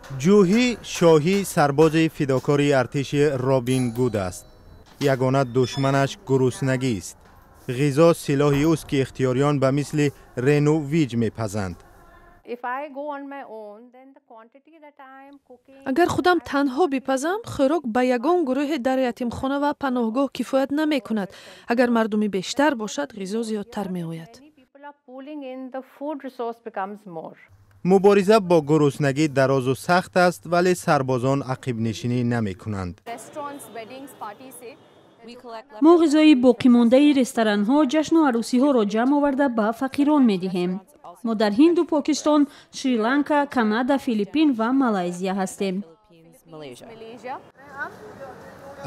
Ҷӯҳӣ Шоҳӣ сарбози фидокори артиши Робин Гуд аст. Ягона душманаш гуруснагист. Ғизо силоҳи ӯст, ки ихтиёриён ба мисли Рену Виҷ мепазанд. Агар худам танҳо бипазам, хӯрок ба ягон гурӯҳе дар ятимхона ва паноҳгоҳ кифоят намекунад. Агар мардуми бештар бошад, ғизо зиёдтар меояд. Мубориза бо гуруснагӣ дарозу сахт аст, вале сарбозон ақибнишинӣ намекунанд. Мо ғизои боқимондаи ресторанҳо, ҷашну арӯсиҳоро ҷамъ оварда ба фақирон медиҳем. Мо дар Ҳинду Покистон, Шри-Ланка, Канада, Филиппин ва Малайзия ҳастем.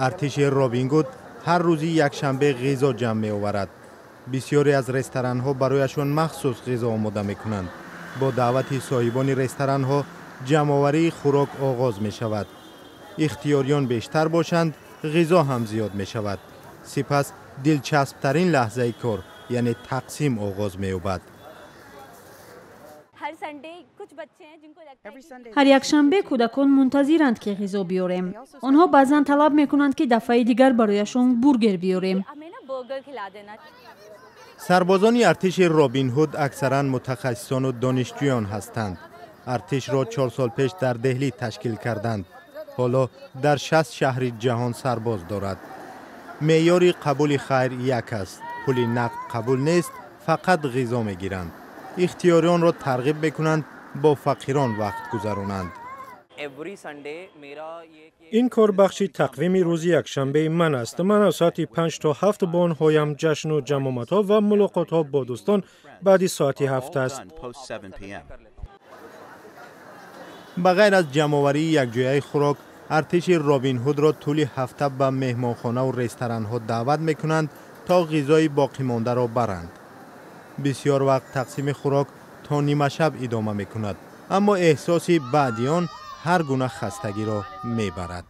Артиши Робин Гуд ҳар рӯзи якшанбе ғизо ҷамъ меоварад. Бисёре аз ресторанҳо барояшон махсус ғизо омода мекунанд. Бо даъвати соҳибони ресторанҳо ҷамъоварии хӯрок оғоз мешавад. Ихтиёриён бештар бошанд, ғизо ҳам зиёд мешавад. Сипас дилчасптарин лаҳзаи кор, яъне тақсим, оғоз меёбад. Ҳар якшанбе кӯдакон мунтазиранд, ки ғизо биёрем. Онҳо баъзан талаб мекунанд, ки дафъаи дигар барояшон бургер биёрем. Сарбозони артиши Робин Ҳуд аксаран мутахассисону донишҷӯён ҳастанд. Артишро 4 сол пеш дар Деҳлӣ ташкил карданд. Ҳоло дар 60 шаҳри ҷаҳон сарбоз дорад. Меъёри қабули хайр як аст: пули нақд қабул нест, фақат ғизо мегиранд. Ихтиёриёнро тарғиб мекунанд бо фақирон вақт гузаронанд. Ин кор бахши тақвими рӯзи якшанбеи ман аст. Ман аз соати 5 то 7 бо онҳоям. Ҷашну ҷамъомадҳо ва мулоқотҳо бо дӯстон баъди соати 7 аст. Ба ғайр аз ҷамъоварии якҷояи хӯрок, артиши Робин Ҳудро тӯли ҳафта ба меҳмонхонаву ресторанҳо даъват мекунанд, то ғизои боқимондаро баранд. Бисёр вақт тақсими хӯрок то нимашаб идома мекунад, аммо эҳсоси баъди он ҳар гуна хастагиро мебарад.